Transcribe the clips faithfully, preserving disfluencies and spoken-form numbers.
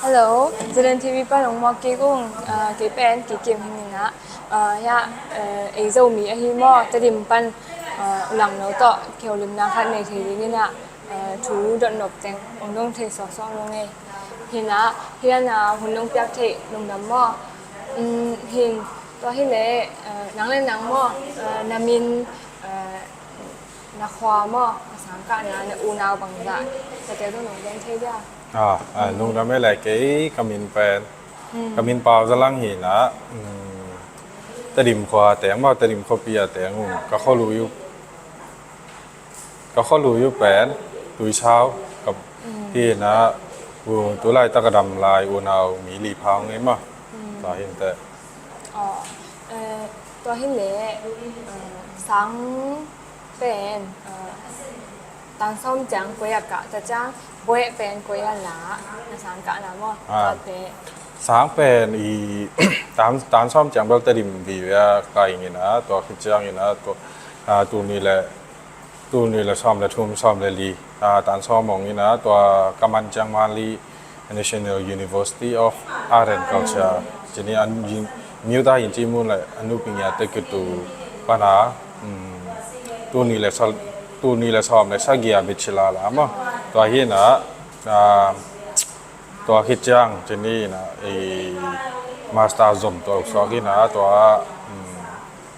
Hello, Zalen T V pan hong muak kik ung. Ah, kei pen Kikim hi ning ah, ah, hiah, eh, ei Zomi ahi maw, Tedim pan, ah, u Langno tawh kihoulimna khat nei thei dingin ah, ah, thu dotnop teng hong dong thei suaksuak lo ngei. Hi ning ah, hi ning ah hun hong piak theih lungdam maw. Um, hi ning, tua hi leh, ah, nang le nang maw, ah, na min, ah, na khua maw, na sangkahna, na unau bangzah, na tel dong nong gen thei dia? Ah, ah, lungdam e le, kei ka min pen, ka min Pau Za Lang hi ning ah, um, Tedim khua teng maw, Tedim khuapi a teng ung, ka khualu uh, ka khualu uh pen Tuisau, ka hi ning ah, u, tu laitak a dam lai unau mi li pha ngei maw. Tua hi ning teh. Aw, eh, tua hi leh, eh, sang pen, eh, tan sawm ciang koi ah kah, tua ciang buaih pen koi ah la, na sangkahna maw? Ah. Tua teh. Sang pen i tan, tan sawm ciang bel Tedim vive a kah ing ning ah, tua khit ciangin ah, tua, ah, tul nih le, tul nih le sawm le thum, sawm le li, ah, tan sawm hong ing ning ah, tua ka man ciang Manli National University of Art and Culture, ci ning ah, an yin, Miuta yin ci mun le anu ping ya te kitu pana, um, tul nih le sa-, tul nih le sawm le sagih a bit sila la maw. Tua hi ning ah, ah, tua khit ciang ci ning ah, i master zom tua suak hi ning ah, tua, um,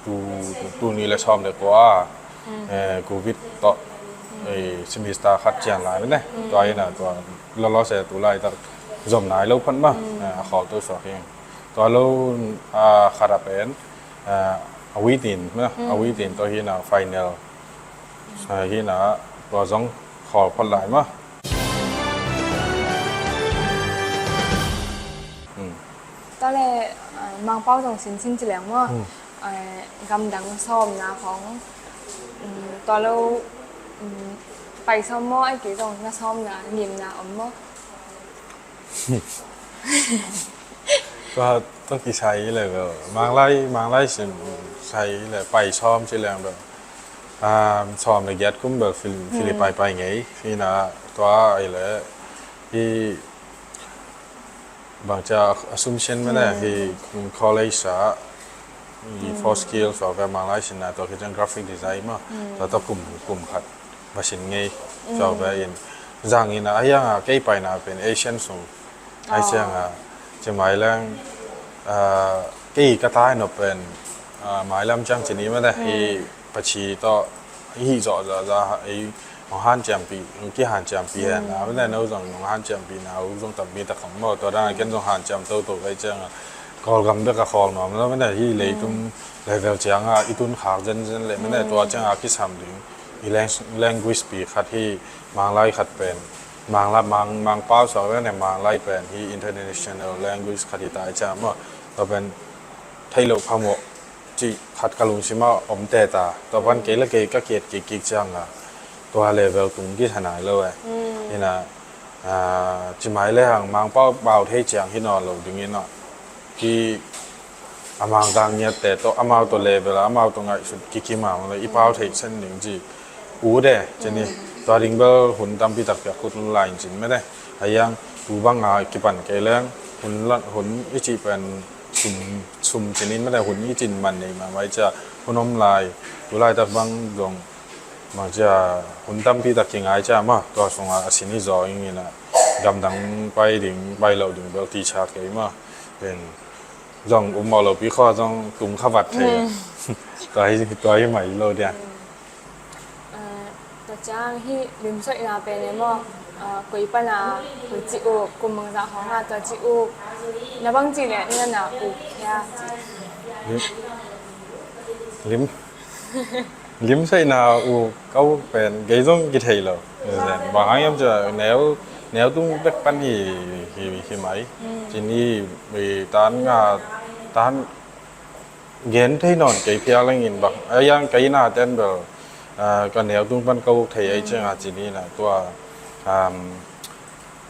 tu, tu, tul nih le sawm le kua, eh, covid tawh, eh, semester khat cian lai mene. Tua hi ning ah, tua lolo se tu laitak zom nai lo phan mah, eh, a khawl to suak hi. Tua lo, ah, khat a pen, eh, a witin, mah, a witin tua hi ning ah final, eh, hi ning ah, tua zong khawl phan lai mah. Hmm. Tua le, ah, Mangpau zong sin sin ci leng maw. Hmm. Eh, gamdang sawmna khong, um, tua lo, um, pai sawm maw, ai kei zong na sawmna, ngimna om maw? Tua, tua kisai le bel. Manglai, Manglai sin sai le pai sawm ci leng bel. Um, sawm le giat kum bel Phil-, Philip pai pai ngei. Hi ning ah tua ai le. Hi bangcia Assumption mene, hi college ah, hi four skills, tua ve Manglai sinna, tua khit ciang graphic design maw. Tua tawh kum, kum khat va sin ngei, tua ve in. Zang in a, a hiang a, kei paina pen Asian sung. Ai ciang a, ci mai leng, ah, kei ka tai nop pen, ah, mailam ciang ci ni mene, hi pachi tawh, hi zawh zawh zawh, ei, hong hanciampih, hong kihanciampih hen, a, mene no zong hong hanciampihna uh zong tampi tak khong maw, tua dan a ken zong hanciam toto kai ciang a, Kawlgam bek a khawl nuam lo, mene hi leitung level ciang a, i tun khak zenzen le, mene tua ciang a kisam ding, i lang-, language pi khat hi, Manglai khat pen, Mangla-, Mang-, Mangpau suak le ne Manglai pen hi international language khat hi ta ciang maw, tua pen thei lo phamawh cih khat ka lungsim ah om teta. Tua pan kei le kei ka kiat kik kik ciang a, tua level tung kisa nai lo e. Ina, ah, ci mai le hang Mangpau pau thei ciang hi nawn lo ding ina. Ki a Mangkang ngiat te tawh, amau tawh level a, amau tawh ngaihsut kikim a, i pau thei sen ding ci. U de, ci ni. Tua ding bel hun tampi tak piak khut lai in cin mete. A hiang, tu bang a kipan kei leng, hun lan, hun i ci pen sum, sum cin in mete, hun i cin man nei mahmah i cia, hun om lai, tu laitak bang zong, bang cia, hun tampi tak kingai cia mah, tua sung a, a sin i zaw ing ina, gamdang pai ding, pai lo ding bel ti cia kei mah, pen zong um mawh lo pi khua zong tung kha vat thei. Tua hi, tua hi mai lo dia. Ah, tua ciang hih limsoihna pen e maw, ah, koi pana, koi ci uk, kum bangzah khawng a tua ci uk, na bang ci le na na uk hia ci. Lim, lim, limsoihna uk ka uk pen kei zong kithei lo. Bang hang hiam cia neu, neu tung bek pan hi, hi, hi mai. Cin hi, hi tan nga, tan gen thei nawn kei phial lengin bang. A hiang ka ina ten bel, ah, ka neu tung pan ka uk thei ai ciang a ci ni na tua, um,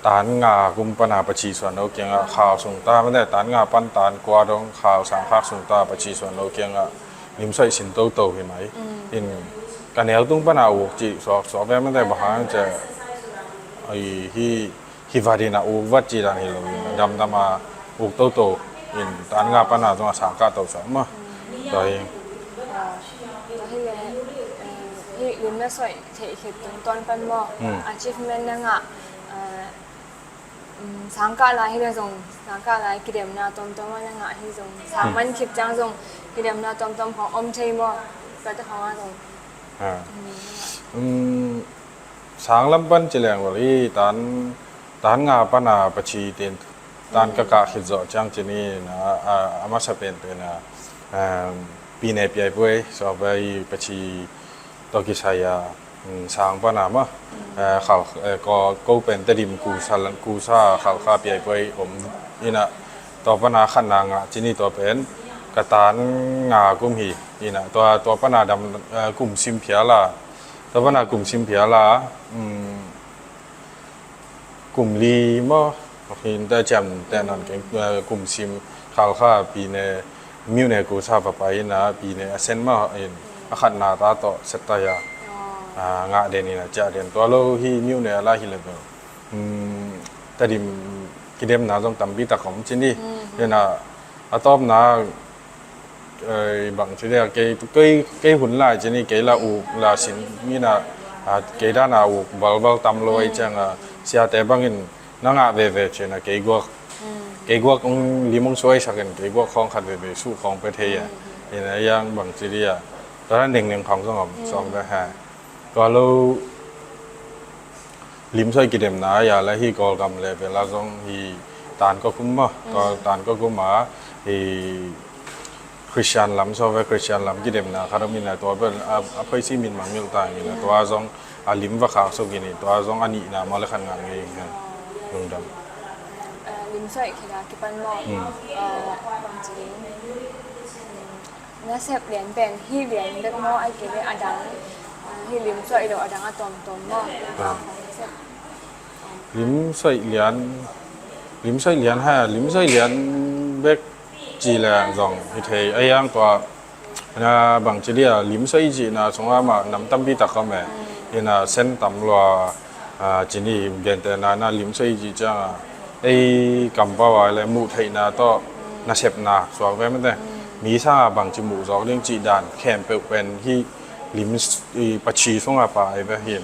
tan nga kum pana pachi suan lo kiang a khau sung ta, mene tan nga pan tan kua dong khau sang khak sung ta pachi suan lo kiang a limsoih sin toto hi mai. In ka neu tung pana uk ci suak suak ve mene bang hang cia ai hi hi vat in a uk vat ci dan hi lo in, a damdam a uk toto in tan nga pan a zong a sang kah to sa maw. Tua hi. Ah, tua hi le, eh, hi lim na soih theih khit tungtawn pan maw. Hmm. Achievement na ngah, eh, um, sang kah lai hi le zong, sang kah lai kidemna tomtom a na ngah hi zong, sang Hmm. man khit ciang zong kidemna tomtom khong om thei maw. Tua te khong a zong. Ah. Hmm. Um, sang lam pan ci leng vel hi tan, tan nga pan a pachi tin tan ka kah khit zawh ciang ci ni na, a, a masa penpen a, um, pine piaipuai sawp a i pachi tawh kisai a, um, sang pan a maw, eh, khal, eh, ko, ko pen Tedim kusa, kusa Khalkha piaipuai om in a, tua pan a khatna ngah ci ni tua pen ka tan nga kum hi in a, tua, tua pan a dam, eh, kum sim phial a, tua pan a kum sim phial a, um, kum li maw, hin ta ciam te non keng, eh, kum sim Khalkha pine, myone kusa papai in a pine a sen maw in a khatna ta tawh set ta ya. Ah, ngah den in a ciah den tua lo hi myone a la hi le bel. Hmm, Tedim kidemna zong tampi tak om ci ni. Hmm. In a, a tawpna, eh, bang ci dia, kei, kei, kei hun lai ci ni, kei la uk la sin ni na, ah, kei dan a uk balbal tam lo ai ciang a, siate bangin na ngah veve ci na, kei guak, kei guak ong lim ong suai sak in, kei guak khawng khat veve suh khawng pe thei a. In a yang bang ci dia, tua na nengneng khawng zong om, sawng ve ha. Tua lo, limsoih kidemna a, a la hi Kawlgam level a zong hi tan kawkum maw. Tua tan kawkum a hi Christian lam, sawve Christian lam kidemna khat om in a, tua bel a, a phoisi min mang mil ta in a, tua zong a lim va khak suk in i, tua zong a nihna maw le khat ngah ngei in a, lungdam. Eh, limsoih khit a kipan maw. Hmm. Eh, bang ci ding. Hmm. Nasep lian pen hih lian bek maw, ai kei le a dang, ah, hih lim suaih lo a dang a tawmtawm maw? Ah. Nasep. Lim suaih lian, lim suaih lian ha, lim suaih lian bek ci le zong hi thei. A yang tua, na bang ci dia, lim suaih i cihna sungah mah nam tampi tak om e. Ina sen tam lua, ah, ci ni, gente na, na lim suaih i cih ciang a, ei kampau a le muh theihna tawh nasepna suak ve mate. Mi sangah bangci muh zawk ding cih dan khempeuh pen hih lim s-, i paci sungah pai ve hi.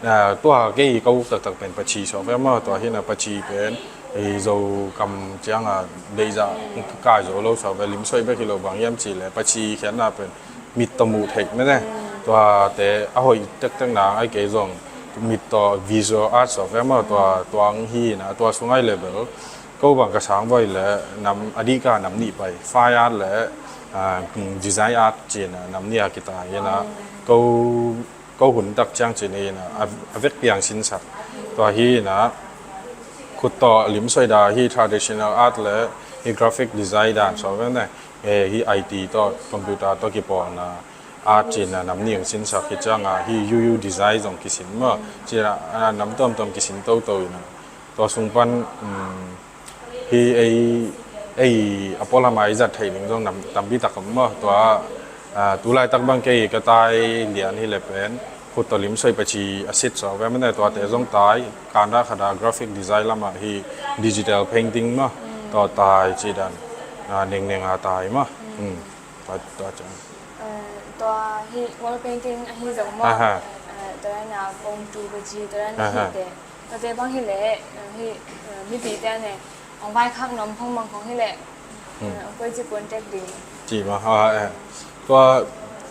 Ah, tua kei ka uk taktak pen paci suak ve maw, tua hi na paci pen i Zo kam ciangah deihzah kai zo lo suak ve, lim suaih bek hi lo, bang hiam cih le paci khiatna pen mit tawh muh theih mene. Tuate a hoih tektek nang ai kei zong mit tawh visual arts of em aw, tua tuang hi na, tua sung ai level. Ko bang ka sang voi le nam a dih ka nam nih pai, fine art le, ah, design art ci na nam nih a kitai hi na. Ko, ko hun tak ciang ci ni na, a, a vek piang sinsak. Tua hi na, khut tawh lim suai da hi traditional art le hi graphic design dan so ve ne. Eh, hi I T tawh, computer tawh kipawlna, art cihna nam nih hong sinsak hi ciangah, hi U U design zong kisin maw. Cihna, ah, nam tuamtuam kisin toto in a. Tua sung pan, um, hi ei, ei a pualam a i zat theih ding zong nam, tampi tak om maw. Tua, ah, tulaitak bang kei ka tai lian hi le pen, khut tawh lim suai paci a sit so ve mene, tuate zong tai, kanda khada graphic design lamah hi digital painting maw. Tua tai cih dan, ah, nengneng a tai maw. Hmm. Tua, tua ciang. Eh, tua hi wall painting ahi zong maw. Aha. Eh, tua na pong tu paci, tua na hi te. Tuate bang hi le, eh, hi, eh, mipi te ne, ong vai khak nom phong mang phong hi le, eh, ong koi ci contact ding. Ci ma, ha, eh. Tua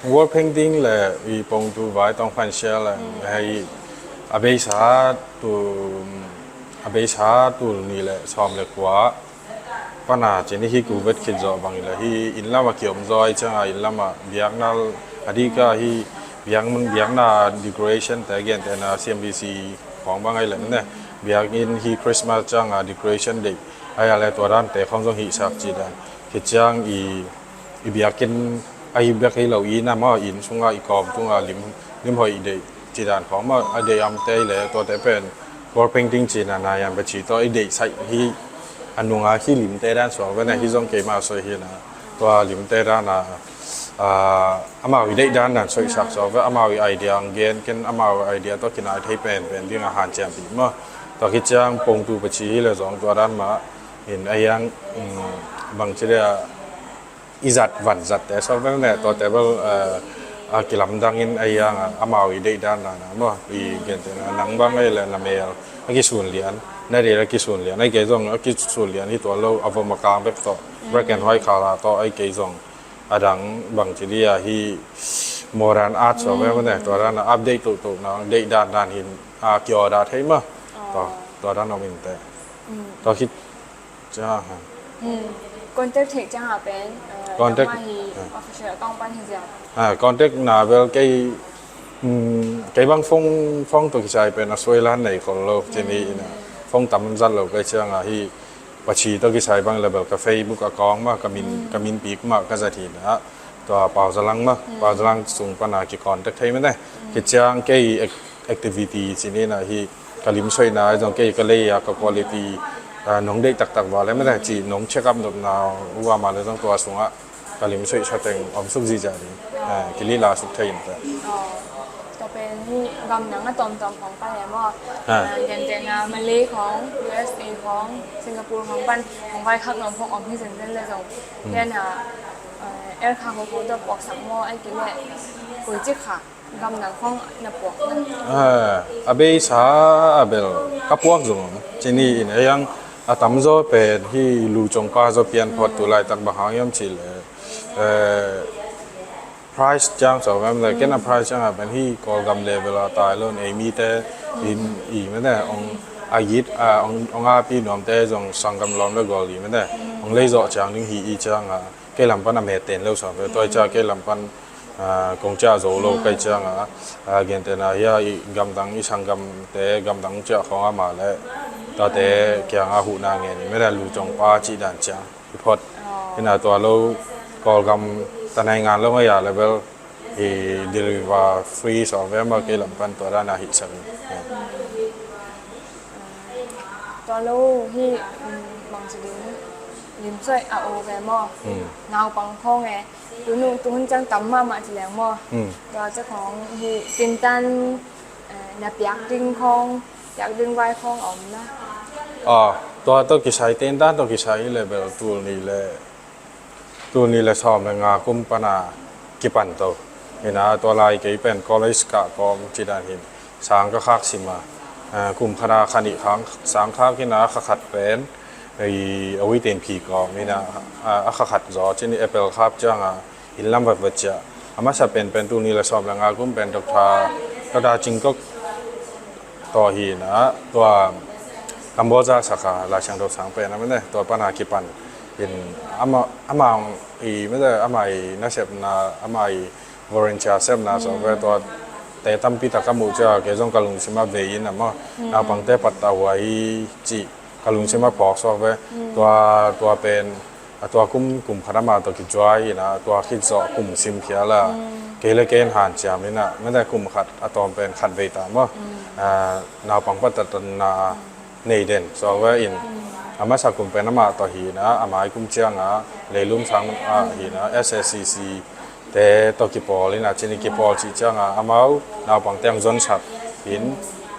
wall painting le i pong tu vai tong fan share le, hei, a beisa tu, a beisa tu ni le, som le kua. Pana cih ni hi ku vet khit zawh bang ila hi inn lam a kiom zaw ai ciangah inn lam a biakna a dih ka hi biak, biakna decoration te gentehna C M B C khawng bang ai lem ne. Biakinn hi Christmas ciangah decoration deih ai a le tua dante khawng zong hihsak cih dan. Khit ciang i, i biakinn ahi bek hi lo i na maw inn sungah i kawm tungah lim, lim hoih i deih cih dan khawng maw a deih amte le tuate pen wall painting cihna na yan paci tawh i deih saih hi a nunga hi limte dan suak ve na hi zong keima soi hi na tua limte dan a, ah, amau i deih dan dan soisak suak ve amau i idea ang gen ken amau idea tawh kinai thei pen pen ding a hanciam pi maw. Tua khit ciang pongtu paci hi le zong tua dan mah in a hiang, um, bangci dia i zat van zatte sawk bel ne, tua table, eh, a kilamdang in a hiang a, amau i deih dan dan a maw, i gente na nang bang ei le na mel a kisun lian, na deih a kisun lian, ei kei zong a kisun lian hi tua lo, a vom a kang bek tawh, black and white color tawh, ei kei zong a dang bangci dia hi modern art sawk bel ne, tua dan a update tuk tuk na deih dan dan hin a ki order thei maw. Tua, tua dan om in te. Tua khit ciang, ha. Hmm. Contact theih ciang a pen, eh, contact, nangmah hi, ah, official account pan hi zia. Ah, contact na bel kei, hmm, kei bang phone, phone tawh kisai pen a suai lan nei khol lo, cini ina. Phone tam zat lo kei ciang a hi paci tawh kisai bang le bel ka Facebook account mah, ka min, ka min pik mah ka zat hi na. Tua Pau Zalang mah, Pau Zalang sung pan a ki contact thei mah ne. Khit ciang kei ac-, activity cini na hi ka lim suai na zong kei ka lei a ka quality, ah, nong deih taktak va le mah ne, ci nong check up nop na ua ma le zong tua sung a ka lim suai sa teng om suk zizia ding. Ah, ki lila suk thei in te. Tua pen hi gamdang a tawmtawm khong pan e maw? Ah. Ah, gentehna Malay khong, U S A khong, Singapore khong pan khong vai khak nuam khong om hi zenzen le zong. Hmm. Ken a, eh, el kha khong khong tua puaksak maw, ai ki le koi cik kha gamdang khong na puak na. Ah, a beisa a bel ka puak zong cini in a hiang a tamzaw pen hi lu congpa zaw pian phot tu laitak bang hang hiam ci le, eh, price ciang sawm em le, ken a price ciang a pen hi Kawlgam level a tai lo in ei mite in i mete ong a yit, a, ong, ong a pi nuamte zong sanggam lawm le gual i mete ong leizawh ciang ding hi i ciang a, kei lam pan a met ten lo sawm ve, tua i ciang kei lam pan, a, kong ciah zo lo kai ciang a, a, gentehna hi a i gamdang i sanggamte gamdang ciah khawng a mah le tate kiang a huhna ngen i mete lu congpa cih dan ciang. I phot. Ina tua lo Kawlgam tanai ngan lo ngai a le bel i deliver free sawm ve maw kei lam pan tua dan a hi sak. Tua lo hi, um, bang ci ding lim suai a o ve maw. Hmm. Naupang khawng e. Tunu tuhun ciang tam mahmah ci leng maw. Hmm. Tua ciang khawng hi tintan, eh, na piak ding khawng, piak ding vai khawng om na. Ah, tua tawh kisai tintan tawh kisai le bel tul ni le Tul ni le sawm le nga kum pan a kipan to. Ina tua lai kei pen college kah kawm ci dan hin sang ka khak sim a, a, kum khat a kha nih khang sang khak ina kha khat pen i a wui ten phi kawm ina a, a kha khat zaw cin i apple khap ciang a inn lam vat vat cia. A masa pen pen tul ni le sawm le nga kum pen Doctor, Doctor Cing Kok tawh hi na tua Kamboja saka Lai Siangtho sang pen a mene tua pan a kipan in ama, ama i mete ama i nasepna ama i volunteer sepna sawk ve tua te tampi tak ka muh cia kei zong ka lungsim a vei in a maw naupangte patta hua hi ci ka lungsim a phawk sawk ve tua, tua pen a tua kum, kum khat ama tawh kicuai ina tua khit zawh kum sim khial a kei le kei in hanciam ina mete kum khat a tawm pen khat vei ta maw. A, naupang patatna nei den sawk ve in a masa kum pen amah tawh hi ina a mai kum ciang a leilum sang a hi ina S S C C te tawh kipawl ina cini kipawl cih ciang a amau naupangte ang zonsat in,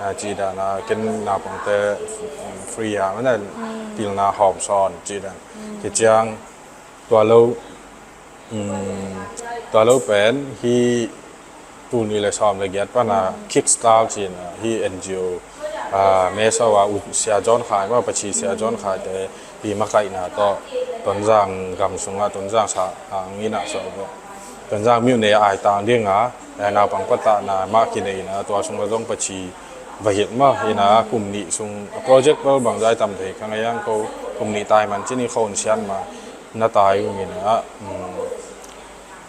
a, ci dan a ken naupangte free a mene pilna hawm sawn ci dan. Hi ciang tua lo, um, tua lo pen hi tul ni le sawm le giat pan a Kickstart cin a hi N G O, a, me so a u sia John Khai ma paci sia John Khai te hi makaihna tawh Tonzang gam sung a Tonzang sa ang ina so Tonzang miu ne ai tang ding a, e, naupang patahna ma kinei ina tua sung a zong paci vahilh ma ina kum nih sung a project bel bangzai tam thei ka ngei ang ko kum nih tai man cini khon sian ma na tai ung ina, um,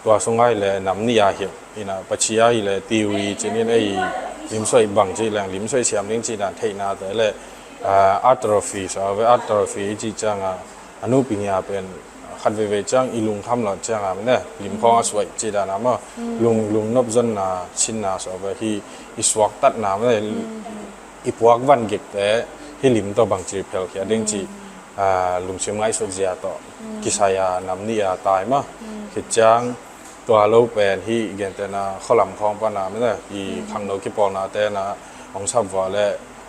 tua sung ai le nam nih a hilh ina paci ai le theory cinin ei limsuai bang ci leng limsuai siam ding ci dan theihna te le, a, atrophy sa ve atrophy ci ciang a a nupi ngia pen khat veivei ciang i lungkham lo ciang a mene lim khawng a suai ci dan a maw lung, lungnop zonna sinna so ve hi i suaktatna mene i puak van gikte hi lim tawh bangci phelkhia ding ci, a, lungsim ngaihsut zia tawh kisai a nam nih a tai maw. Khit ciang tua lo pen hi gentehna khualam khawng pan a mene i khangno kipawlna te na hong sap vua le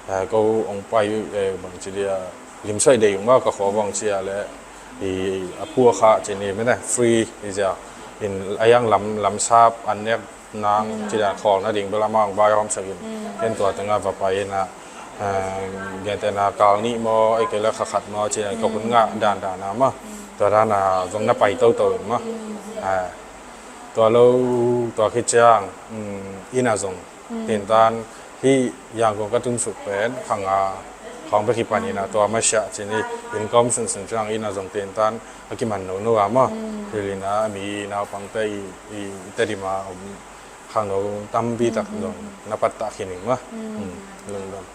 Eh, ko ong pai, eh, bang ci dia, limsoi dei ung maw, ka khua bang cia le, i, a pua kha ci ni mene, free i zia. In a yang lam, lam sap an nek nang ci dan khol na ding bela mang bai hom sakin. Ken tua tenga va pai na, eh, gen te na kal ni mo, e ke le kha khat mo ci dan ka hun nga dan dan na ma. Tua dan na zong na pai to to ma. Eh, tua lo, tua khi ciang, mm, ina zong. Tin tan, hi Yangon ka tun suk pen, khang a, khong pe khi pan ina, tua ma sia ci ni, in kom sun sun ciang ina zong tin tan, a ki man no no a ma. Hi lina, mi naupang te i, i, i te di ma, um, khang no tam bi tak zong, na pat ta khi ning ma. Mm, lung dam.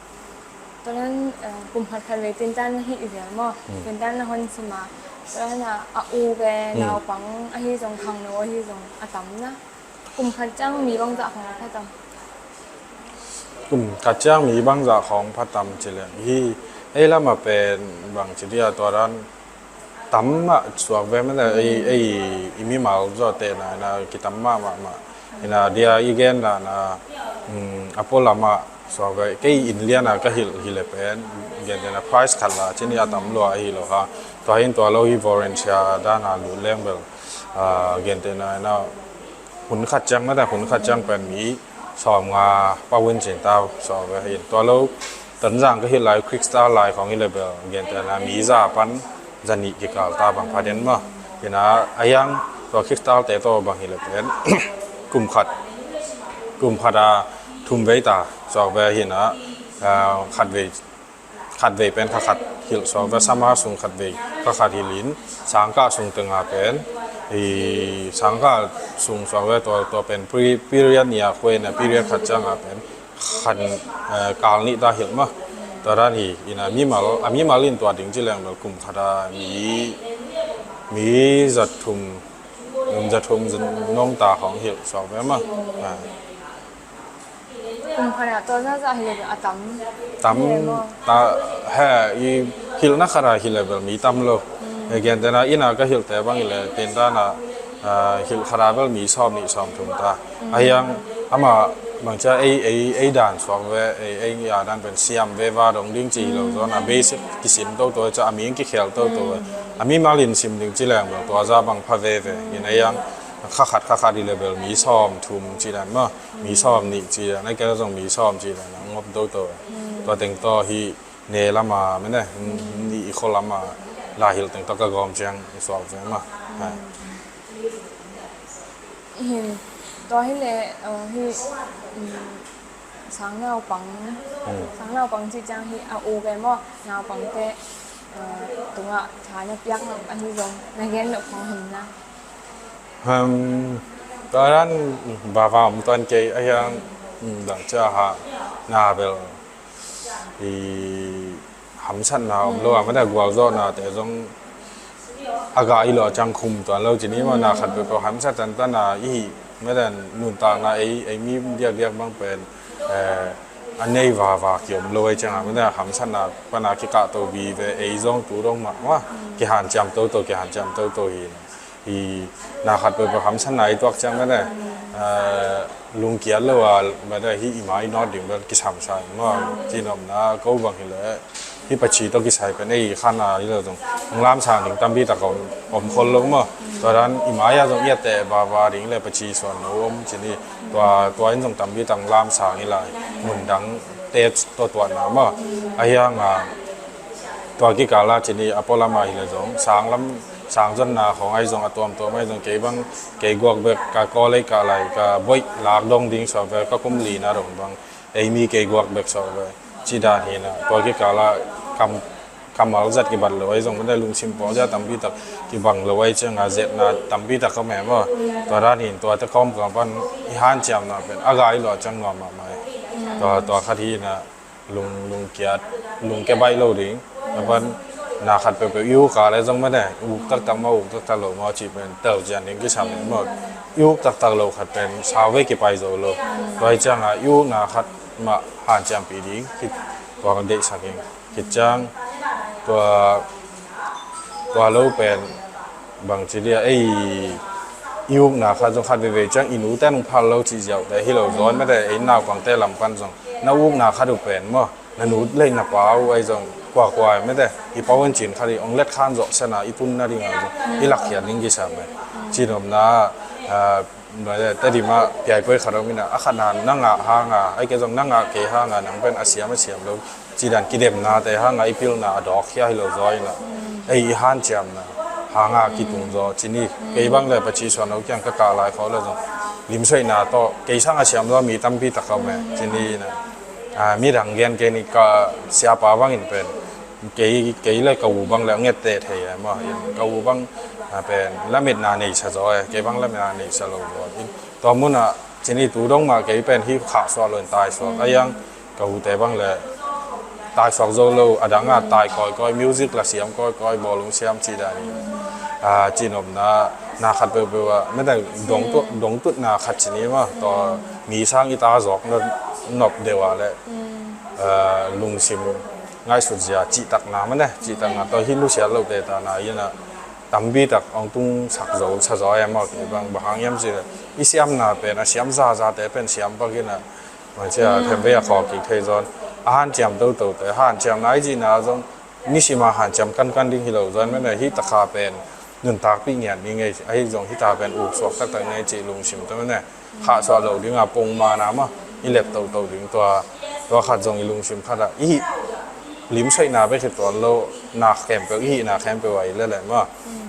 Tua nan, eh, kum khat khat vei tin tan na hi i zel maw? Tin tan na hon sima. Tua nan a, a u ve naupang ahi zong khang no ahi zong a tam na. Kum khat ciang mi bangzah khong a pha tam? Kum khat ciang mi bangzah khong pha tam ci leng. Hi, ei lama pen bang ci dia tua dan tam mah suak ve mene, ei, ei, i mimal zaw te na, na kitam mah, mah, mah. Ina dia i gen na, na, mm, a pua lama suak ve, kei in liana ka hilh, hilh le pen, gen te na price khat la, ci ni a tam lua hi lo ha. Tua hin tua lo hi Valencia dana lut leng bel, ah, gen te na, na, hun khat ciang mete, hun khat ciang pen mi sawm nga pawin cin tau, sawm ve hin. Tua lo, Tonzang ka hilh lai, Crystal lai khong hilh le bel, gen te na mi za pan, za nih kikal ta bang pha den maw. Ina, a yang, tua Crystal te to bang hilh le pen, kum khat, kum khat a, thum vei ta, sawm ve hina, ah, khat vei, khat vei pen kha khat hilh sawk ve, sama sung khat vei kha khat hilh in, sangkah sung tenga pen, i sangkah sung sawk ve tua, tua pen pre-, period nia khuena period khat cianga pen khan, eh, kal nih ta hilh ma. Tua dan hi, ina mimal, a mimal in tua ding ci leng bel kum khat a mi, mi zat thum, um, zat thum zat nong ta khong hilh sawk ve ma. Ah. Kum khat ah tua zazah hi le a tam. Tam hi le maw? Ta, he, i hilhna khat ah hi le bel mi tam lo. Mm. He gen tena ina ka hilhte bang hi le tin dana, ah, hilh khat ah bel mi sawm nih sawm thum ta. Mm. A hiang ama bangcia ei, ei, ei dan suak ve, ei, ei a dan pen siam ve va dong ding ci hi lo zaw na basic kisim toto ca a ming kikhel toto ve. Mm. A mimal in sim ding ci leng bel tua za bang pha ve ve. In a hiang kha khat, kha khat hi le bel mi sawm thum ci dan maw. Mi sawm nih ci dan, a kena zong mi sawm ci dan, a ngop do to. Mm. Tua teng to hi ne lama, mene, ni i kho lama, la hilh teng to ka gawm ciang i suak ve ma. Ha. Hin, tua hi le, uh, hi, um, sang naupang, sang naupang ci ciang hi a u ve maw, naupang te, uh, tungah tha na piak lo, ahi zong, na gen lo khong hin na. Hmm, tua dan vava om tuan kei a hiang, hmm, dang cia ha na bel i hamsatna om lo a, mada gualzawhnate zong a ga i lo a ciang khum tuan lo ci ni maw, na khat peuhpeuh hamsat tantan a i hih mada nuntakna ei, ei mi diakdiak bang pen, eh, a nei vava ki om lo ei ciang a, mada hamsatna pana kikah to vive ei zong tu dong mah maw, kihanciam toto, kihanciam toto hi. I na khat peuhpeuh hamsatna i tuak ciang mene, eh, lungkiat lo a, mene hi i mai nawt ding bel kisamsa in maw, ci nopna ko bang hi le, hi paci tawh kisai pen ei khana hi lo zong, hong lamsang ding tampi tak om, om khol lo maw. Tua dan i mai a zong i a teh vava ding le paci suan lo om ci ni, tua, tua in zong tampi tak hong lamsang hi lai, mun dang te tawh tuatna maw. A hiang a, tua kikal a ci ni a pualam a hi le zong, sang lam, sang zonna khong ahi zong, a tuamtuam ahi zong, kei bang, kei guak bek, ka kawl ei kah lai, ka boih lak dong ding sawh ve, ka kum lina dong bang, ei mi kei guak bek sawh ve. Ci dan hi na, tua kikal a kam, kammal zat kibat lo ahi zong, mene lungsim pawlzia tampi tak kibang lo ahi ciang a, zetna tampi tak ka mem a. Tua dan hin, tua te kawmkal pan i hanciamna pen, a gai lo a ciang nuam mahmah hi. Tua, tua khat hi na, lung, lungkiat, lungkia baih lo ding. A pan na khat peuhpeuh i uk a le zong mene, uk taktak maw, uk taktak lo maw, cih pen tel cian ding kisam ding maw. I uk taktak lo khat pen sau vei kipai zo lo. Tua hi ciang a, i ukna khat mah hanciampih ding, khit tua kan deihsak ing. Khit ciang tua, tua lo pen, bang ci dia, ei, i ukna khat zong khat veivei ciang i nu ten hong phal lo cih ziau te hi lo zawn mete, ei naupangte lam pan zong na ukna khat uh pen maw, Na nu lei na pa uh ahi zong kuakua mete i pau in cin khat i ong let khan zawh sena i tunna ding a zong i lakkhiat ding kisam e. Cinopna Tedim ah piaipoi khat om ina a khatna na ngah hanga ai ke zong na ngah kei hanga nang pen a siam a siam lo cidan kidemnate hanga i pilna a dawk khia hi lo zaw ina ei i hanciamna hanga kitung zaw cini kei bang le paci suan lo kiang ka kah lai khaw le zong limsoina tawh kei sang a siam zaw mi tampi tak om e cini ina midang gen kei ni ka siapa bangin pen kei kei le ka u bang le a ngette thei e maw ka u bang pen lametna neisa zaw e kei bang lametna neisa lo zaw in tua munah cini tu dong mah kei pen hi khah suak lo in tai suak a yang ka ute bang le tai suak zo lo a danga tai kawikawi music la siam kawikawi bawlung siam ci dan in cinopna na khat peuhpeuh ah mete dongtutna khat cini maw tua mi sang i ta zawk nop deuh ah le lungsim ngaihsut zia cihtakna mane cihtakna tawh hi nusiat lote tana ina tampi tak ong tung sak zo sa zaw em aw kei bang bang hang hiam cih le i siamna pen a siam zazate pen siam pak ina bang cia themvei a khawk kik thei zawn a hanciam totote hanciamna i cihna zong nisima hanciam kankan ding hi lo zawn mane hi takha pen nuntakpih ngiat ni ngei ahi zong hita pen uk suak taktak ngei cih lungsim tawh mane khahsuah loh dingah pongmana mah i let toto ding tua tua khat zong i lungsim khatah i hih limsoihna bek hi tuan lo nak khempeuh i hihna khempeuh ah i leleh mah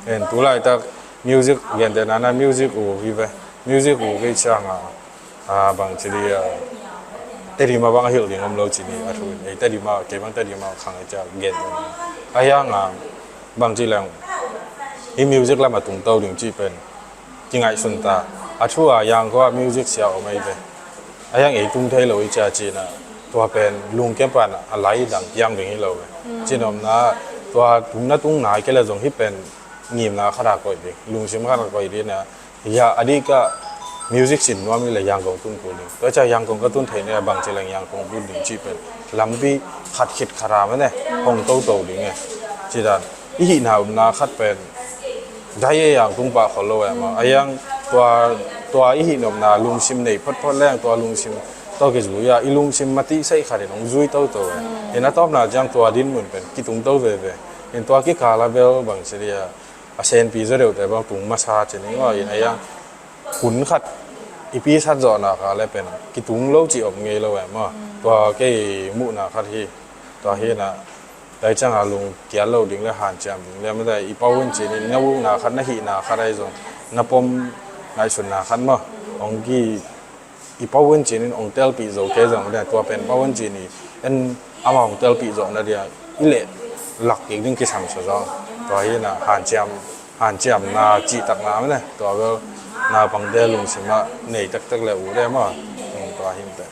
en tulaitak music gentehna na music u hi ve music u kei cianga bang ci di Tedim a bang a hilh ding om lo ci ni a thu in ei Tedim a kei bang Tedim a khang i ciah gentehna a hianga bang ci leng hi music lam a tungto ding ci pen kingaihsun ta a thu a yang khua music sia om ei ve a yang ei tung thei lo i cia cina tua pen lungkem pan a lai dang piang ding hi lo ve cinomna tua tungna tung nai kei le zong hi pen ngimna khat a koih ding lungsim khat a koih ding na ya a dih ka music sin nuam i le yangkong tun kul ding tua cia yangkong ka tun thei ne bang ci leng yangkong tun ding ci pen lampi khat khit khat a mene hong toto ding e ci dan i hihna umna khat pen dai e yang tung pah khol lo em a yang tua tua i hih nopna lungsim nei photphot leng tua lungsim tawh kizui a i lungsim matih saih khat in hong zui toto e in a tawpna ciang tua din mun pen kitung to veve in tua kikal a bel bang ci dia a senpi zaw deuhte bang tung masa ci ning aw in a yang kun khat i pi sat zawhna kha le pen kitung lo ci om ngei lo em aw tua kei muhna khat hi tua hi na Dai cianga lung kial lo ding le hanciam ding le mate i pau in cinin na ukna khat na hihna khat ahi zong na pom ngaihsutna khat maw ong ki i pau in cinin ong telpih zo kei zong mate tua pen pau in cini en ama ong telpih zo na dia i leh lak kik ding kisam sa zong tua hi na hanciam hanciamna cihtakna mate tua bel naupangte lungsimah nei taktak le u le maw tua hi mate.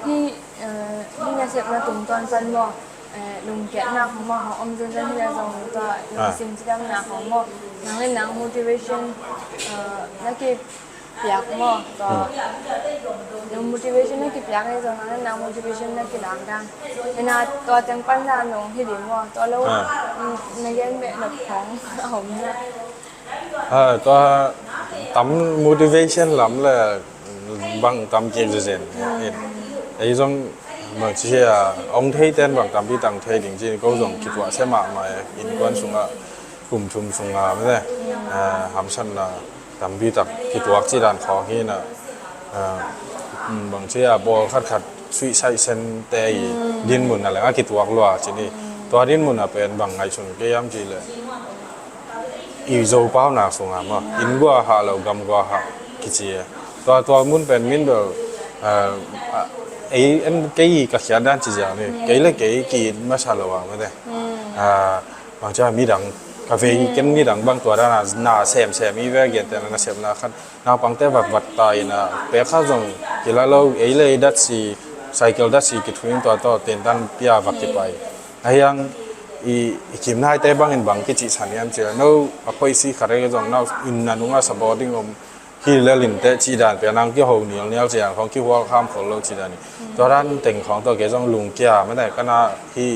Hih nasepna tungtawn pan maw lungkiatna khong maw hong om zenzen hi le zong tua lungsim cidamna khong maw nang le nang motivation na kipiak maw tua nang motivation na kipiak hi zong nang le nang motivation na kilang dang hina tua teng pan na nong hi ding maw tua lo na gen beh nop khong a om na. Tua tam motivation lam le bang tam kik zezen in ei zong bang ci hia ong thei ten bang tampi tang thei ding ci ko zong kituah se mahmah e innkuan sungah kum thum sunga mete hamsatna tampi tak kituak ci dan khawng hi na bang ci hia pawl khatkhat suicide sente i dinmun a leng a kituak lua ci ni tua dinmun a pen bang ngaihsun kei am ci le i Zopau nak sunga maw inn gua hah lo gam gua hah kici e tua tua mun pen min bel ei en kei ka khiat dan ci ziau ni kei le kei ki masa lo a mate bangcia midang ka vei ken midang bang tua dana na sem sem i ve gente na sem na khat naupangte vat vat ta ina pekha zong kila lo ei le ei datsi cycle datsi kithuin tua tawh tentan pia vak kipai ahiang i kimnaite bangin bang kici saniam cia no a khoisi khat ei zong nau in na nunga sabawding om hi le linte ci dan pia nang kiho nial nial cian khong kihual kham khol lo ci dan i tua dan teng khong tawh kei zong lungkia mene kana hi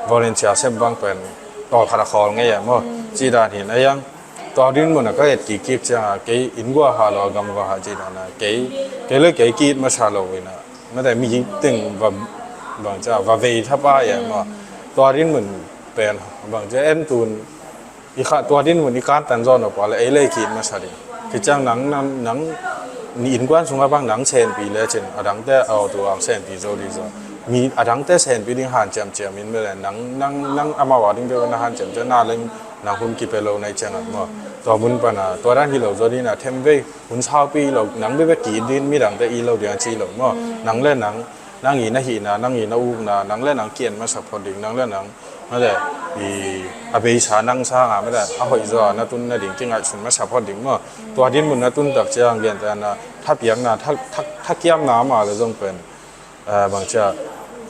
volunteer sem bang pen tawlkhat a khawl ngei a maw ci dan hin ahiang tua dinmun a ka et kikik cianga kei inn gua ha lo a gam gua ha ci dan a kei kei le kei ki it masa lo ina mete mi teng va bangcia va vei thapai e maw. Tua dinmun pen bangcia en tun i kha tua dinmun i kantan zaw nop a le ei le i ki-it masa ding. Kiciang nang, nang, nang ni innkuan sungah bang nang senpi lecin adangte a aw tu ang senpi zo ding zaw. Mi adangte senpi ding hanciam ciam in mele nang, nang, nang amau a ding beuh na hanciam ciam na leng nang hun kipia lo na i ciangah maw. Tua mun pana tua dan hi lo zaw ding a them vei hun saupi lo nang bebek ki-it ding midangte i lo ding a ci lo maw. Nang le nang nang i na hihna, nang i na ukna, nang le nang ki-en masa phot ding, nang le nang mate i a beisa nang sanga mate a hoih zaw a na tun nading kingaihsun masa phot ding maw. Tua dinmun na tun tak ciang gentehna thapiakna, tha, tha, thakiamna ama le zong pen bangcia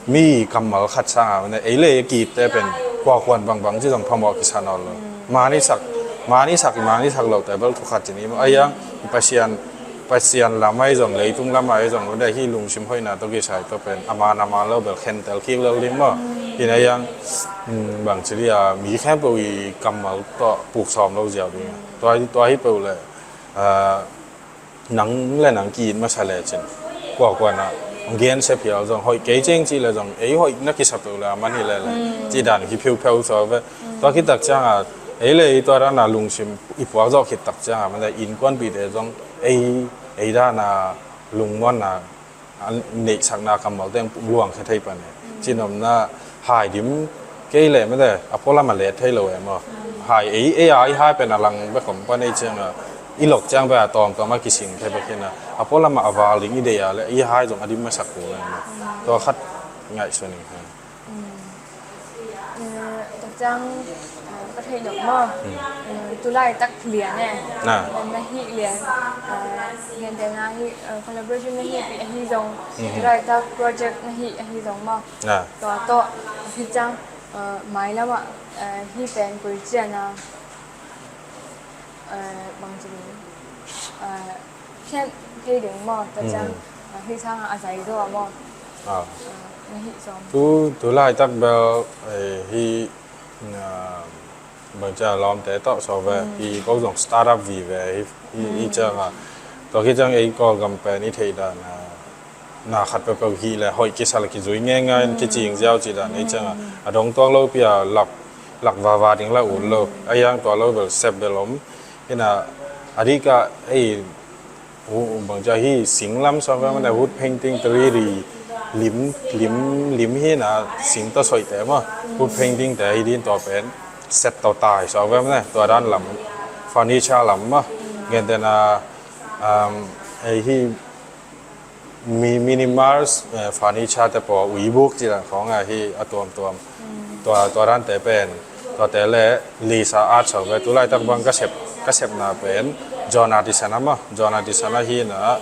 mi kammal khat sanga mate ei le i ki-itte pen kuakuan bangbang ci zong phamawh kisa nawn lo. Mani sak, mani sak, mani sak lote bel thu khat ci ni maw. A iang i Pasian Pasian lam ahi zong leitung lam ahi zong lo dai hi lungsim hoihna tawh kisai tawh pen a man a man lo bel khentel kik lo ding maw. Hi na iang bang ci dia mi khempeuh i kammal tawh puk sawm lo ziau ding. Tua hi, tua hi peuh le nang le nang ki-it masa lecin kuakuan ah hong gen sia phial zong hoih kei ceng cih le zong ei hoih na kisa peuh le a man hi le le ci dan hi phiupheu saw ve. Tua khit tak cianga ei le ei tua dana lungsim i puak zawh khit tak cianga man le innkuanpite zong ei, ei dana lungmuanna a neihsakna kammal teng luang khe thei pan e. Cinopna hai dim kei le mate a pualam a let thei lo e maw. Hai ei, ei a i hai pen a lang bek om pan ei cianga i lok ciang bek a tawmtawm a kising thei bek hi na a pualam a a val ding i deih a le i hai zong a dim masak kul e maw. Tua khat ngaihsun ing. Tua ciang ka theih nop maw. Tulaitak lian e. Na hih lian gentehna hih collaboration na hih pi ahi zong tulaitak project na hih ahi zong maw. Tua tawh hih ciang mailam ah hih pen koi cian a bang ci ding khen thei ding maw. Tua ciang hih sangah a zai zaw a maw. Na hih zong tu, tulaitak bel hih bangcia lawmte tawh saw ve hi ko zong startup vive hi cianga tua khi ciang ei Kawlgam pen i theih dan na khat peuhpeuh hih le hoih kisa le kizui ngeingai in kicing ziau ci dan ei cianga a dong tuak lo pia lak, lak vava ding la ut lo a iang tua lo bel sep bel om. Hina a dikah ei bangcia hi sing lam saw ve mane wood painting three D lim, lim, lim hina sing tawh soihte maw wood painting te hi din tua pen sep tawh tai saw ve mane tua dan lam furniture lam maw gentehna ei hi mi minimal furniture te paw uibuk ci dan khawng a hi a tuamtuam tua, tua dante pen tuate le Lisa Art saw ve tulaitak bang ka sep, ka sepna pen John Artisan a maw John Artisan a hina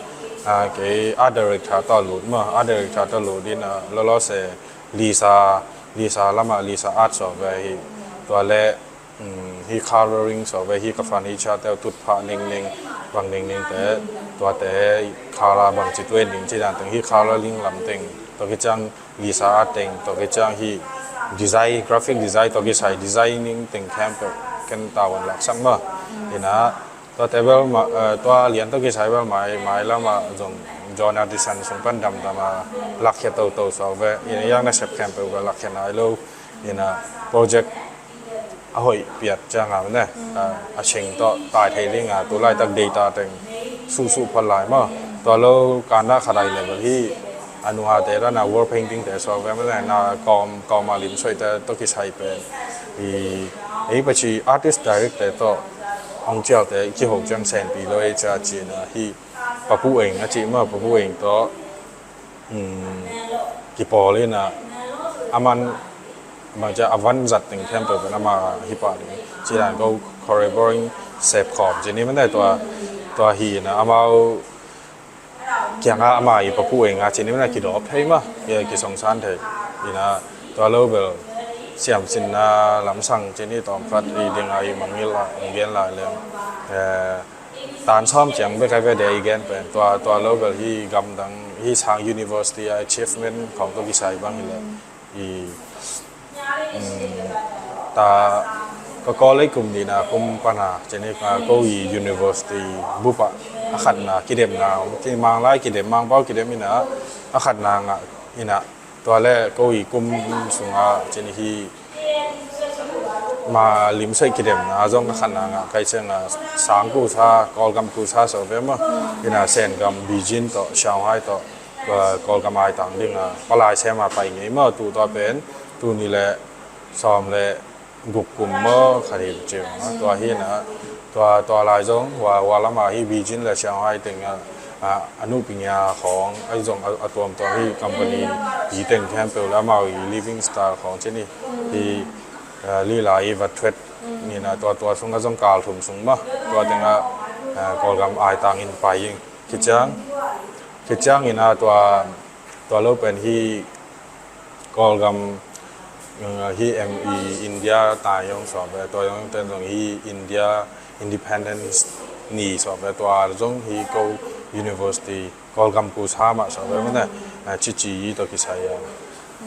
kei art director tawh lut maw art director tawh lut dina lawlawse Lisa, Lisa lamah Lisa Art saw ve hi tua le hi coloring saw ve hi ka furniture te tutphah ningning bang ningningte tuate color bang ci tuan ding ci dan teng hi coloring lam teng tua khi ciang Lisa Art teng tua khi ciang hi design, graphic design tua kisai designing teng khempeuh ken tavuan laksak maw. Hina tuate bel tua lian tua kisai bel mai, mai lamah zong John Artisan sung pan damdam a lakkhia toto saw ve hina iang na sep khempeuh bel lakkhia nai lo. Hina project a hoih piat cianga mane a seng tawh tai thei dinga tulaitak data teng suhsuh phot lai maw. Tua lo kana khat ai level hi a nungate dana wall painting te saw ve mane na kawm, kawma lim soihte tawh kisai pen hi ei paci artist direct te tawh hong cialte kiho ciang senpi lo ei cia cina hi Papu Eng a ci maw Papu Eng tawh kipawl ina a man bangcia a van zat teng khempeuh pen ama hi pah ding ci dan ko collaborating sep khawm ci ni mane tua, tua hi ina amau kianga ama i Papu Eng a ci ni mane kidawp thei maw kisongsan thei ina tua lo bel siamsinna lamsang ci ni tawmkhat i dinga i mangngilh a ong gen lai leng tan sawm ciang bek a ve de i gen pen tua, tua lo bel hi gamdang hi sang university a achievement khawng tawh kisai bang hi le i ta ka college kum nihna kum pana ceni ka ko i university bupa a khatna kidemna om ki manglai kidem mangpau kidem ina a khatna ngah ina Tua le ko i kum sungah cin hi ma limsei kidemna zong ka khanna ngah kai cianga sang kusa, Kawlgam kusa so ve maw. Ina Sengam, Beijing tawh, Shanghai tawh, tua Kawlgam aitang dinga palai sema pai ngei maw, tu tua pen, tu ni le sawm le guk kum maw khat hi ciu. Tua hi na, tua, tua lai zong hua, hua lama hi Beijing le Shanghai tengah a, a nupi ngia khawng, a zong a, a tuamtuam hi company pi teng khempeuh le amau i living style khawng cin hi, hi, a, lila i va thuet ni na, tua, tua sungah zong kal thum sung maw, tua tengah, a, Kawlgam aitang in pai ing. Khiciang, khiciang ina tua, tua lo pen hi Kawlgam, uh, hi M E India tai yong sawh ve, tua yong ten zong hi India Independence ni sawh ve, tua zong hi ko university Kawlgam kusa mah sawh ve, mate, uh, cici i to kisai a,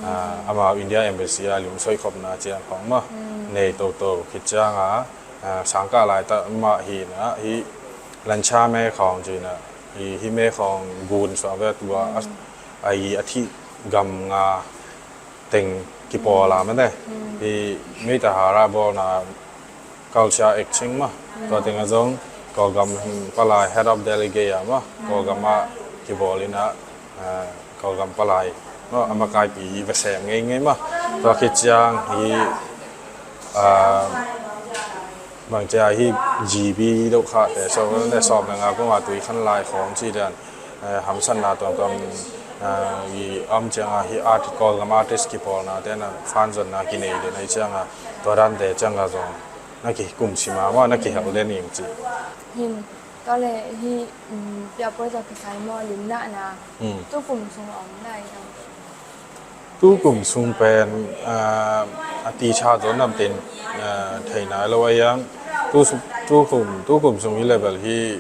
uh, ama India Embassy a lim soi khopna ciang khawng mah nei toto khiciang a, uh, sangkah lai ta mah hi na, hi lancha me khawng ci na, hi, hi me khawng gun sawh ve tua, a, a i a thih gam nga teng kipawl a mate. Hi Mei Tahara bawlna culture exchange mah. Tua tengah zong Kawlgam, hmm, palai head of delegate a mah. Kawlgam ah kibawl ina, ah, Kawlgam palai mah, a makaipi i va sem ngei ngei mah. Tua khit ciang hi, ah, bangcia hi G B deuh khah te, so, le sawm le nga kuma tui khan lai khawng ci dan, eh, hamsatna tuamtuam, eh, i om cianga hi art, Kawlgam artist kipawlna te na fan zonna kinei den ai cianga, tua dan te cianga zong na kikum sima maw, na kihel den ing ci. Hin, tua le hi, um, pia poi tua kisai maw, limna na, hmm, tu kum sung om nai na. Tu kum sung pen, ah, a ti cha zaw nam ten, ah, thei nai lo a yang. Tu su-, tu kum, tu kum sung hi level hi,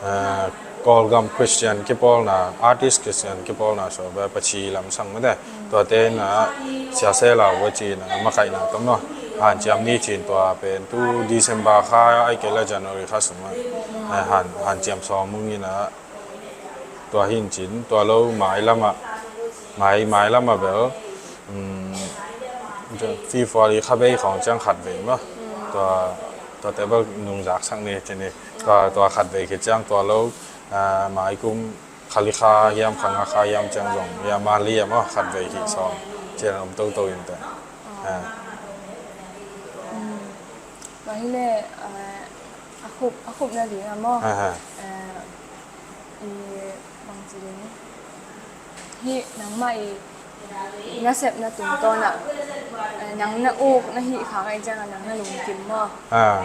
ah, Kawlgam Christian kipawlna, artist Christian kipawlna so ba pachi lam sang mate. Tua te na sia se la wa ci na makaina tom no. Han ciam ni cin tua pen tu December kha ai ke la January kha sung a. Ah, han, han ciam so mung ina Tua hin cin, tua lo mai lama, mai, mai lama bel, um, February kha bei khawng ciang khat vei maw. Tua, tua te bel nungzak sak ni cin ni. Tua, tua khat vei khit ciang tua lo, ah, mai kum kha li kha hiam, kha nga kha hiam ciang zong hiam, man li hiam maw, khat vei hi sawm. Cian om toto in te. Ah. Tua hi le, ah, a khup, a khupna ding a maw. Ah, ah. Ah, i bangci ding. Hi nangmah i nasepna tungtawn ah, eh, nang na uk na hih khang ai ciangin nang na lungkim maw? Ah.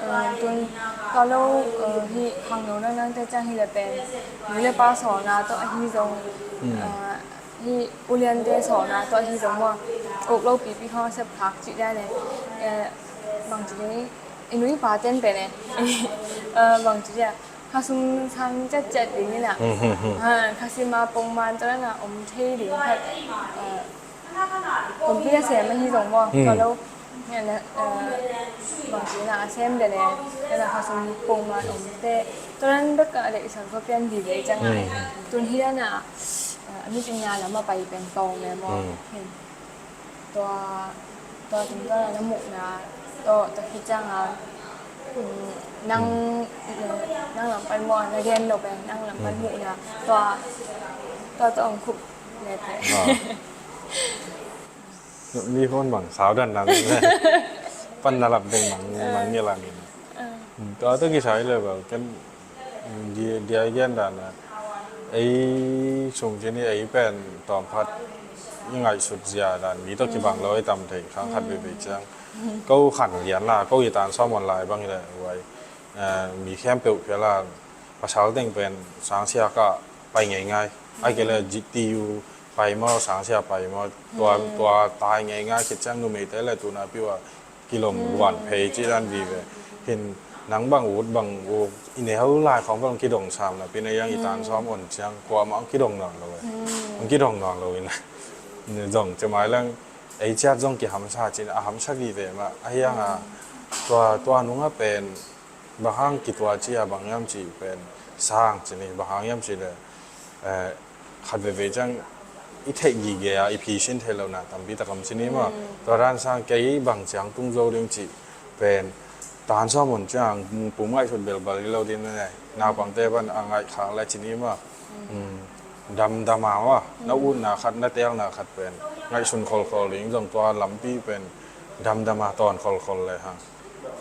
Eh, tun ka lo, eh, hi khangno nang nang te ciang hi le pen nu le pa sawlna tawh ahi zong, hmm, eh, hi uliante sawlna tawh ahi zong maw? Uk lo pipi khawng a sep khak cih dan e. Eh, bangci ding i nu i pa ten pen e. Eh, bangci ding a Kha sung sang ciatciat ding in ah. Hmm, hmm, hmm. Ha, kha sima pongman tawh na om thei ding khat. Ah, kumpi a sem ahi zong maw. Hmm. Tua lo. Nge na, ah, bangci na a sem de le. Na kha sung pongman om te. Tua nan bek a le i san ko pian di ve ciang a. Hmm. Tun hi na, ah, a mi pin na lam a pai pen tawng le maw. Hmm. Hin. Tua, tua tungtawn a na muhna tawh, tua khit ciangin, um, nang, mm, nang lam pan muh, na gen lo pen, nang lam pan, mm, muhna tua, tua, tua hong khup leh pen. Ah. Mi hon bang sau dan dan leh. Pan na lam ding bang, ah, bang ni lam in. Ah. Tua, tua kisai leh bang, ken Dia, dia i gen dan a, ei sung cin i ei pen tawm khat i ngaihsut zia dan mi tawh kibang lo i tam thei khang khat veivei ciang. Ko khan lian la, ko i tan sawm on lai bang i le uai, eh, mi khempeuh phial a pasal teng pen sangsia kah pai ngeingai. Ai kei le G T U pai maw, sangsia pai maw, tua, tua tai ngeingai khit ciang numeite le tuna piu a kilom luan phei ci dan vive. Hin nang bang ut bang u i neu lai khawng bang kidong sam na pi na yang i tan sawm on ciang kuamah ang kidong nawn lo e. Ang kidong nawn lo in zong ci mai lang ei ciat zong kihamsa cin a hamsa vive mah a hiang a tua, tua nungah pen bang hang kitua ci a bang hiam ci pen sang ci ni bang hang hiam ci le, eh, khat veivei ciang i theih gige a i phisin theih lohna tampi tak om ci ni maw. Tua dan sang kei bang ciang tung zo ding cih pen tan sawm hun ciang pum ngaihsut belbal hi lo ding ne. Naupangte pan a ngaih khak le ci ni maw. Damdam a maw, na utna khat, na teelna khat pen ngaihsun kholkhol ding zong tua lampi pen damdam a tawn kholkhol le hang.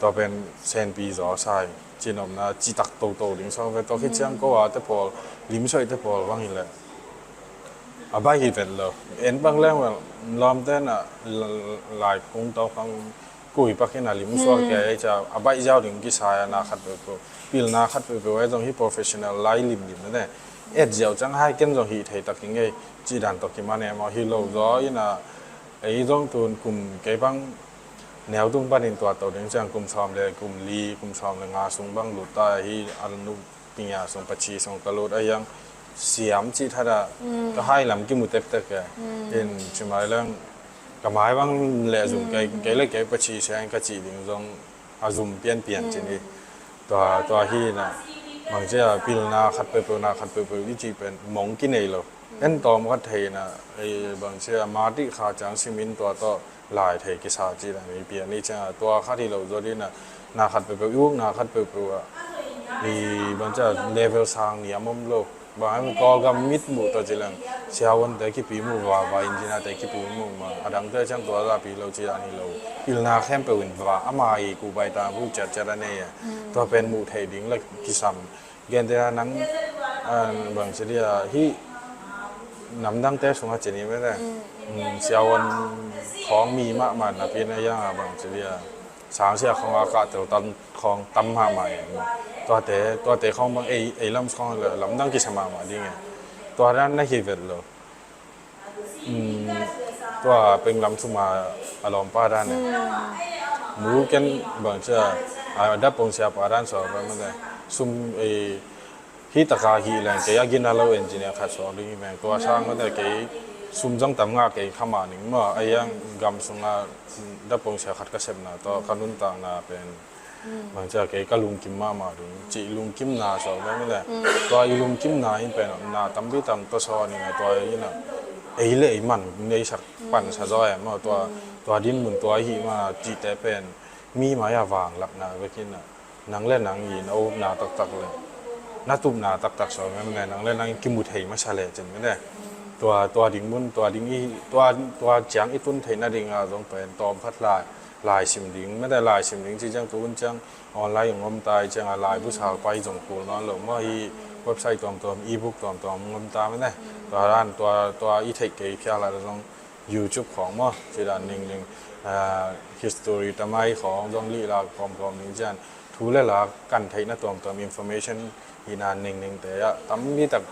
Tua pen senpi zaw sai cin omna citak toto ding sawng ve. Tua khit ciang ko a te pawl, limsoih te pawl bang hi leh a baih hi vet lo. En bang leng vel lawmte na lai kung tawk hang kui pakin a lim suak kei ei ca a baih ziau ding kisai a na khat peuhpeuh. Pilna khat peuhpeuh ei zong hi professional lai limlim na ne. Et ziau ciang hai ken zong hi thei tak hi ngei cih dan tawh kiman em aw hi lo zaw in a ei zong tun kum kei bang neu tung panin tua to ding ciang kum sawm le kum li, kum sawm le nga sung bang lut ta hi a nu pinga sung pachi sung ka lut a hiang siam cih thada ka hai lam kimu tektek e. In cimai leng ka mai bang le a zum kei, kei le kei pachi siang ka cih ding zong a zum pianpian cin hi. Tua, tua hi na bang cia pilna khat peuhpeuh na khat peuhpeuh i cih pen mong kinei lo. En tawm khat thei na bang cia mati kha ciang simin tua tawh lai thei kisa ci dan i pian i ciang a tua khat hi lo zaw ding na, na khat peuhpeuh i uk na khat peuhpeuh a i bang cia level sang ni a mom lo. Bang hang Kawlgam mit muh tawh ci leng siavuante kipi muh va, va engineer te kipi muh ma a dangte ciang tua zapi lo ci dan hi lo. Pilna khempeuh in va ama i ku bai tang bu ciatciat a nei a tua pen muh thei ding la kisam. Gente a nang bang ci dia hi namdangte sungah ci ni mete siavuan khawng mi mahmah napi na yang a bang ci dia sangsia khawng a kahtel tam khawng tam mahmah e. Tuate, tuate khawng bang ei, ei lam khawng le lamdang kisa mahmah ding e. Tua dan na hi vet lo. Tua peng lam suma a lawmpa dan e. Mu ken bang cia a dap pong siapa dan suak bang mete sum ei hi taka hi leng kei a gina lo engineer khat suak ding hi meng tua sang mete kei sum zong tam nga kei khama ning maw a yang gam sunga dap pong sia khat ka sepna tua ka nuntakna pen bang cia kei ka lungkim mahmah ding cih lungkimna suak bang mete tua i lungkimna in pen na tampi tam tua saw ning a tua in a ei le ei man neisak pansa zaw e maw tua, tua din mun tua hi ma cihte pen mi mai a vanglakna vekin a nang le nang i na upna taktak le na tupna taktak saw mem le nang le nang kimu thei masa le cin mete tua, tua ding mun tua ding i tua, tua ciang i tun theihna ding a zong pen tawm phat lai, lai sim ding mete lai sim ding ci ciang tu un ciang online ngom tai ciang a lai bu sal pai zong kul nawn lo maw hi website tuamtuam ebook tuamtuam ngom ta mete tua ran tua, tua i theih kei phial a zong YouTube khawng maw ci dan ningning history tamai khawng zong lih lak kawmkawm ning cian thu le lak kan theihna tuamtuam information hi nan ningning te ah tampi tak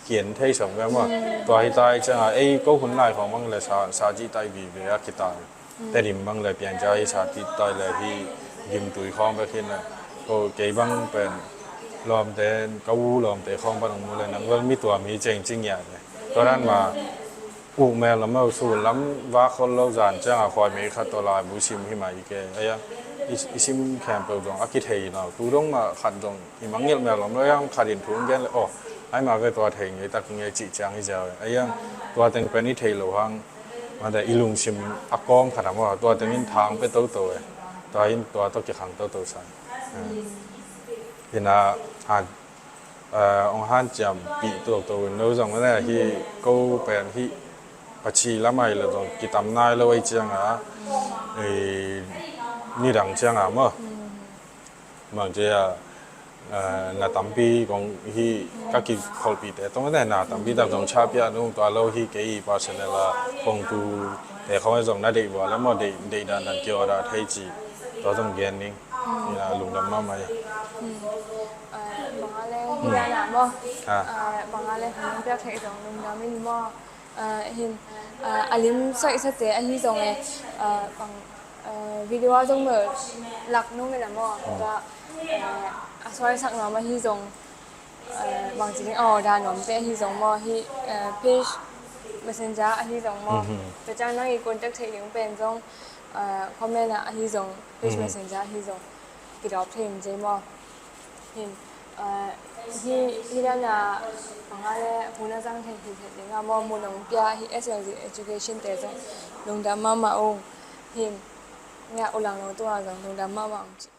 kian thei sawm ve maw tua hi tai cianga ei ko hun lai khawng bang le sa, sa ci tai vive a kitai tedim bang le piangcia hi sa ci tai le hi gimtui khawng bek hin ko kei bang pen lawmte ka u lawmte khawng pan ung mu le nang vel mi tua mi ceng ci ngiat le tua dan ma uk mel lam lo su lam vak khol lo zan cianga khuai mei khat tawh lai bu sim hi ma i ke aya i sim khempeuh dong a kithei no tu dong ma khat dong i mangngilh mel lam lo yang khat in thu gen le aw ai ma ve tua thei ngei tak ngei cih ciang hi ziau e aya tua teng pen i thei lo hang mate i lungsim a kawm khat a maw tua teng in thang pe toto e tua in tua tawh kikhang toto sa ina han ong hanciam pih tuakto in lo zong mate hi ko pen hi pachi lamai lo zong kitam nai lo ei cianga nidang cianga maw bang cia na tampi kong hi ka kikholpihte tong ne na tampi tak zong chapia nung tua lo hi kei personal a kong tu te khong zong na deih vua le maw deih deih dan dan kio da thei ci tua zong gen ning ina lungdam mahmah hi. Banga le hi dan a maw banga le hong piak thei zong lungdam in maw hin a lim saisate ahi zong e bang video a zong mel lak nung in a maw tua a suaisak nuam ahi zong bangci ding a order nuamte ahi zong maw hi page messenger ahi zong maw tua ciang nang i contact theih ding pen zong comment ah ahi zong page messenger ahi zong kidawp thei in zei maw hin Hi hi dan a panga le hun a zang thei hi thei ding a maw, mun hong pia hi S L C education te zong lungdam mahmah ung. Hin nga ulang lo tua zong lungdam mahmah ung ci.